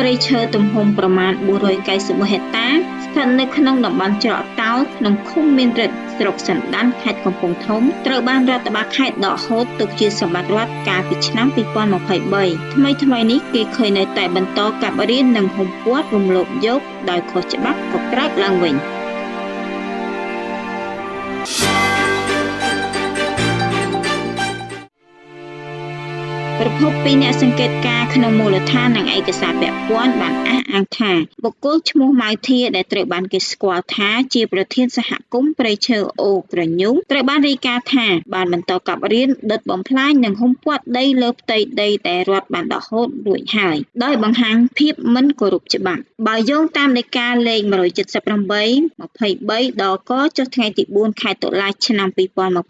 ព្រៃឈើទំហំប្រមាណ491ហិកតាស្ថិតនៅក្នុងតំបន់ច្រកតោលក្នុងឃុំមានរិទ្ធស្រុកសណ្ដានខេត្តកំពង់ធំត្រូវបានរដ្ឋបាលខេត្តដកហូតទុកជាសម្បត្តិរដ្ឋកាលពីឆ្នាំ2023ថ្មីថ្មីនេះគេឃើញនៅតែបន្តកាប់រាននិងហ៊ុមព័ទ្ធរំលោភយកដោយខុសច្បាប់ក៏ក្រោកឡើងវិញ។ប្រភពពីអ្នកសង្កេតការណ៍ក្នុងមូលដ្ឋាននិងឯកសារពាក់ព័ន្ធបានអះអាងថាបុគ្គលឈ្មោះម៉ៅធាដែលត្រូវបានគេស្គាល់ថាជាប្រធានសហគមន៍ព្រៃឈើអូក្រញូងត្រូវបានរាយការណ៍ថាបានបន្តកាប់រានដុតបំផ្លាញនិងហ៊ុមព័ទ្ធដីលើផ្ទៃដីដែលរដ្ឋបានដកហូតរួចហើយដោយបង្ហាញភាពមិនគោរពច្បាប់បើយោងតាមដីកាលេខ178 23ដកចុះថ្ងៃទី4ខែតុលាឆ្នាំ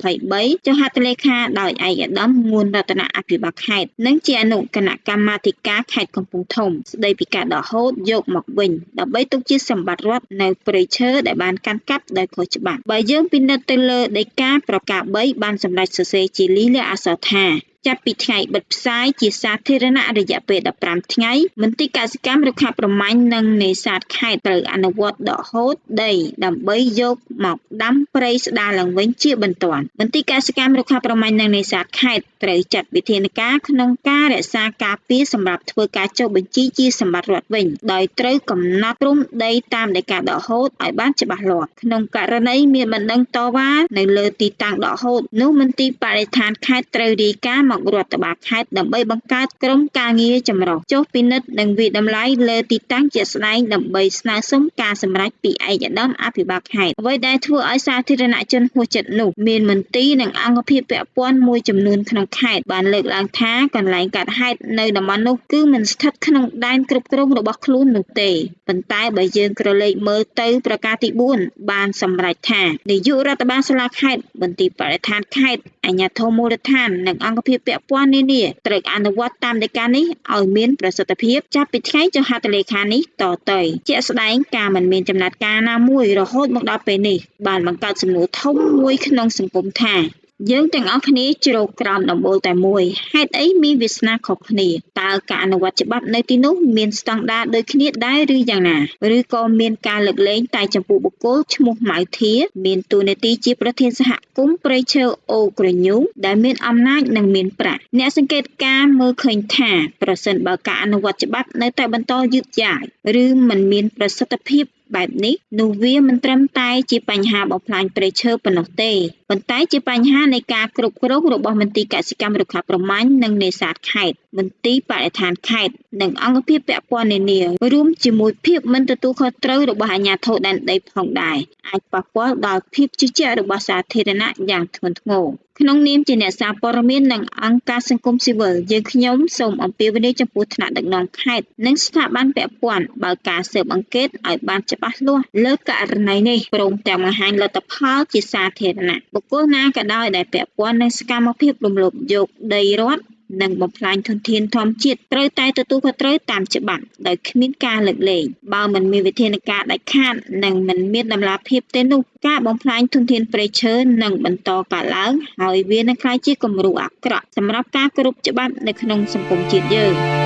2023ចុះហត្ថលេខាដោយឯកឧត្តមងួនរតនៈអភិបាលខេត្តនិងជាអនុគណៈកម្មាធិការខេត្តកំពង់ធំស្ដីពីការដកហូតយកមកវិញដើម្បីទុកជាសម្បត្តិរដ្ឋនៅព្រៃឈើដែលបានកាន់កាប់ដោយខុសច្បាប់បើយើងពិនិត្យទៅលើដីកាប្រការ3បានសម្រេចសរសេរជាលិលាអក្សរថាចាប់ពីថ្ងៃបិទផ្សាយជាសាធារណៈរយៈពេល15ថ្ងៃមន្ទីរកសិកម្មរុក្ខាប្រមាញ់និងនេសាទខេត្តត្រូវអនុវត្តដកហូតដីដើម្បីយកមកដាំព្រៃស្ដារឡើងវិញជាបន្ទាន់មន្ទីរកសិកម្មរុក្ខាប្រមាញ់និងនេសាទខេត្តត្រូវចាត់វិធានការក្នុងការរក្សាការពារសម្រាប់ធ្វើការចុះបញ្ជីជាសម្បត្តិរដ្ឋវិញដោយត្រូវកំណត់ព្រំដីតាមដីកាដកហូតឲ្យបានច្បាស់លាស់ក្នុងករណីមានបណ្ដឹងតវ៉ានៅលើទីតាំងដកហូតនោះមន្ទីរបរិស្ថានខេត្តត្រូវរាយការណ៍មករដ្ឋបាលខេត្តដើម្បីបង្កើតក្រុមការងារចម្រុះចុះពិនិត្យនិងវាយតម្លៃលើទីតាំងជាក់ស្ដែងដើម្បីស្នើសុំការសម្រេចពីឯកឧត្តមអភិបាលខេត្តអ្វីដែលធ្វើឲ្យសាធារណជនហួសចិត្តនោះមានមន្ទីរនិងអង្គភាពពាក់ព័ន្ធមួយចំនួនក្នុងខេត្តបានលើកឡើងថាកន្លែងកើតហេតុនៅតំបន់នោះគឺមិនស្ថិតក្នុងដែនគ្រប់គ្រងរបស់ខ្លួននោះទេប៉ុន្តែបើយើងក្រឡេកមើលទៅប្រការទី4បានសម្រេចថានាយករដ្ឋបាលសាលាខេត្តមន្ទីរបរិស្ថានខេត្តអាជ្ញាធរមូលដ្ឋាននិងអង្គភាពពាក់ព័ន្ធនានាត្រូវអនុវត្តតាមដីកានេះឲ្យមានប្រសិទ្ធភាពចាប់ពីថ្ងៃចុះហត្ថលេខានេះតទៅជាក់ស្ដែងការមិនមានចំណាត់ការណាមួយរហូតមកដល់ពេលនេះបានបង្កើតសំណួរធំមួយក្នុងសង្គមថាយើងទាំងអស់គ្នាជ្រកក្រោមដំបូលតែមួយហេតុអីមានវាសនាខុសគ្នាតើការអនុវត្តច្បាប់នៅទីនោះមានស្តង់ដារដូចគ្នាដែរឬយ៉ាងណាឬក៏មានការលើកលែងតែចំពោះបុគ្គលឈ្មោះម៉ៅធាមានតួនាទីជាប្រធានសហគមន៍ព្រៃឈើអូក្រញូងដែលមានអំណាចនិងមានប្រាក់អ្នកសង្កេតការមើលឃើញថាប្រសិនបើការអនុវត្តច្បាប់នៅតែបន្តយឺតយ៉ាវឬមិនមានប្រសិទ្ធភាពបែបនេះនោះវាមិនត្រឹមតែជាបញ្ហាបំផ្លាញព្រៃឈើប៉ុណ្ណោះទេប៉ុន្តែជាបញ្ហានៃការគ្រប់គ្រងរបស់មន្ទីរកសិកម្មរុក្ខាប្រមាញ់និងនេសាទខេត្តមន្ទីរបរិស្ថានខេត្តនិងអង្គភាពពាក់ព័ន្ធនានារួមជាមួយភាពមិនទទួលខុសត្រូវរបស់អាជ្ញាធរដែនដីផងដែរអាចប៉ះពាល់ដល់ភាពជឿជាក់របស់សាធារណៈយ៉ាងធ្ងន់ធ្ងរក្នុងនាមជាអ្នកសារព័ត៌មាននិងអង្គការសង្គមស៊ីវិលយើងខ្ញុំសូមអំពាវនាវចំពោះថ្នាក់ដឹកនាំខេត្តនិងស្ថាប័នពាក់ព័ន្ធបើកការស៊ើបអង្កេតឲ្យបានច្បាស់លាស់លើករណីនេះព្រមទាំងបង្ហាញលទ្ធផលជាសាធារណៈបុគ្គលណាក៏ដោយដែលពាក់ព័ន្ធនឹងសកម្មភាពរំលោភយកដីរដ្ឋនិងបំផ្លាញធនធានធម្មជាតិត្រូវតែទទួលខុសត្រូវតាមច្បាប់ដោយគ្មានការលើកលែងបើមិនមានវិធានការដាច់ខាតនិងមិនមានតម្លាភាពទេនោះការបំផ្លាញធនធានព្រៃឈើនឹងបន្តកើតឡើងហើយវានឹងក្លាយជាគំរូអាក្រក់សម្រាប់ការគោរពច្បាប់នៅក្នុងសង្គមជាតិយើង។